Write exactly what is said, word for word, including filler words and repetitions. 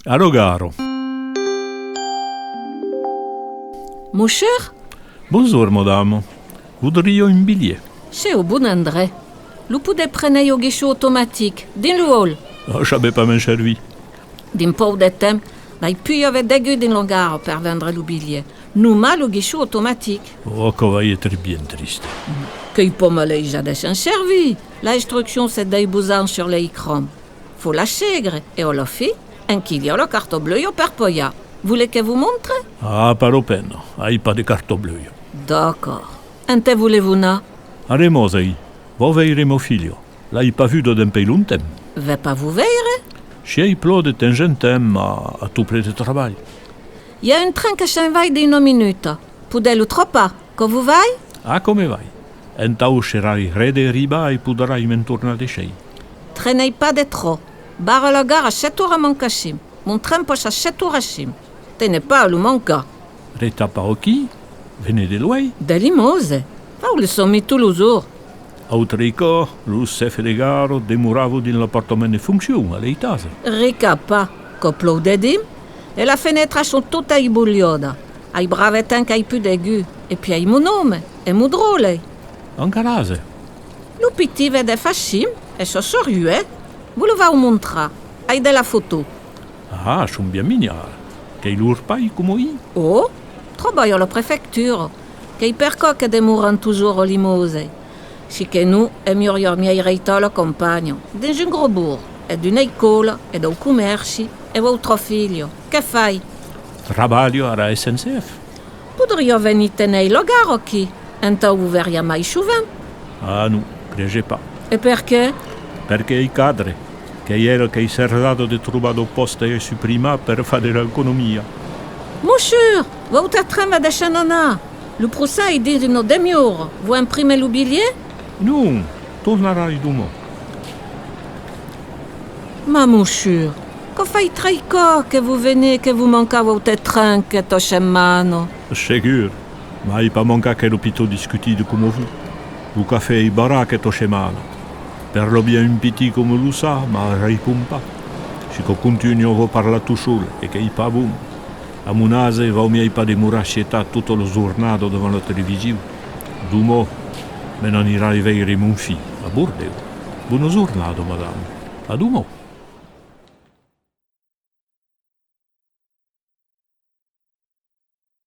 A la gara. Mossur? Bonjour, madama. Voudria un bilhet. Siáu au bon endrech. Lo podètz prene au guichon automatic, dins lo hall. Ah, sabe pas me'n servir. Dins pauc de temps, vai pus i aver degun dins la gara per vendre lo bilhet. Nonmàs lo guichon automatic. Oh, aquò vai èstre bien triste. Qu'es pas malaisat de se'n servir. Las instruccions se desbosan sus l'ecran. Fau las segre e a la fin, enquí i a la carta bleuja per pagar. Volètz que vos montre? Ah, pas la pena, ai pas de carta bleuja. D'acòrd. Ente volètz-vos anar? A Remosas, vau veire ma filha. L'ai pas vuda dempuei longtemps. Vètz pas vos veire? Siáu plan de temps en temps, mas a tot plen de trabalh. I a un tren que se'n vai dins una minuta. Podètz lo trapar. Quò vos vai? Aquò me vai. Entau serai ren d'arribar e poderai me'n tornar de chei. Trenètz pas de tròp. Barra la gara a sèt oras manca cinc. Mon tren passa a sèt oras cinc. Tenètz pas a lo mancar. Retapatz aquí? Venètz de luei? De Limòtges. Vau lo sòmi tots los jorns. Autres còps, lo chèf de gara demorava dins l'apartament de foncion, a l'etatge. Riscatz pas, quò plòu dedins, e las fenèstras son totas esbolhadas. Ai brave temps qu'ai pus degun, e puei ai mon òme, e mon dròlle. En garatge? Lo pitit ven de far cim, e çò sorriu, eh? Vos lo vau montrar. Ai de las fòtos. Ah, son bien minhadas. Qu'es lor pair coma ieu? Oh, trabalha a la prefectura. Qu'es per quò que demoran totjorn a Limòtges. Si que non, aimiariá miei restar a la campanha, dins un gròs borg, e d'una escòla, e dau comèrci, e vòstra filha, que fai? Trabalha a la S N C F. Podriá venir téner la gara aquí, entau vos veriá mai sovent. Ah non, crese pas. E perqué? Perque es cadre, qu'es ela qu'es charjada de trobar daus pòstes a suprimar per far de l'economia. Mossur, vòstre tren ven de se n'anar. Lo prochain es dins una demi-ora. Vos imprimètz lo bilhet? Non, tornarai doman. Mas mossur, quò fai tres còps que vos venètz, que vos manca vòstre tren questa setmana. Segur, m'ai pas mancat, qu'èra piton discutida coma vos. Lo cafè es barrat questa setmana. Per lo bien un pitit coma lo sat, mas respond pas. Si quò contunha, vau parlar tot sol, e qu'es pas bon. A mon atge, vau miei pas demorar sietat tota la jornada davant la television. Doman, me n'anirai veire mon filh, a Bordèu. Bona jornada, madama. A doman.